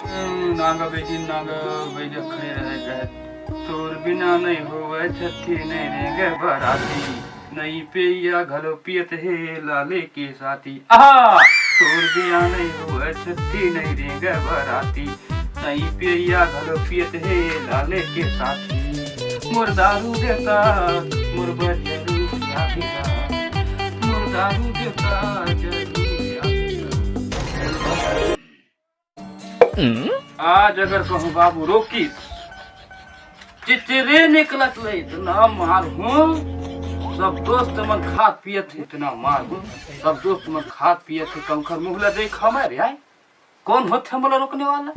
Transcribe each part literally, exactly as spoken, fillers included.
नांगा बेटी, नांगा बइगा खड़े रहे कहे, तोर बिना नहीं होवे छट्ठी, नहीं रेंगे बराती। नहीं पेया घलो पियत हे लाले के साथी। आहा! तोर बिना नहीं होवे छट्ठी, नहीं रेंगे बराती। नहीं पेया घलो पियत हे लाले के साथी। मोर दारू देता, मोर बजरू आवेगा। मोर दारू देता, जरू आवेगा। आज अगर कहूँ बाबू रोकिस, चिचिरे निकलत ले इतना मारहूँ, सब दोस्त मन खात पियत हे इतना मारहूँ, सब दोस्त मन खात पियत हे, कंकर मुहला देख हमारे आए, कौन होत है मोला रोकने वाला?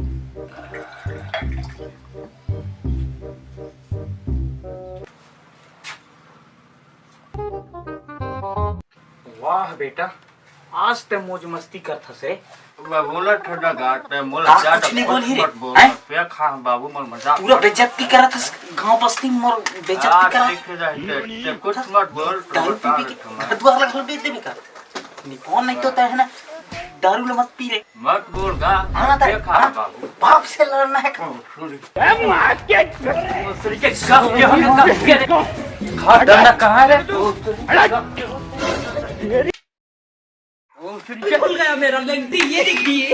वाह बेटा, आज ते मौज मस्ती करथस रे। मैं बोला ठंडा घाट है, मोला का ज्यादा कुछ नहीं बोल ही रे। मत बोल, हैं? मैं पे खा बाबू, मोर मजाक पूरा मत बेइज्जती करत हस, गांव बस्ती में मोर बेइज्जती यार, करा। ठीक है, जाए, ते, ते कुछ मत बोल, तो दारू बता पी पी के देता मैं। घर द्वार ला घलो बेच देबे का? नहीं, कौन नहीं तो तय है ना, दारू ले मत पी रे। मत बोल गा, हाँ, मैं ताई, पे खा हाँ। बाबू। बाप से लड़ना है का? ओ, sorry। ए, मार के। ओ, sorry, के का, के हो गया, का, के रे? खा डंडा कहाँ रे? ओ, sorry। भूल गया मेरा, लगती ये देखिए।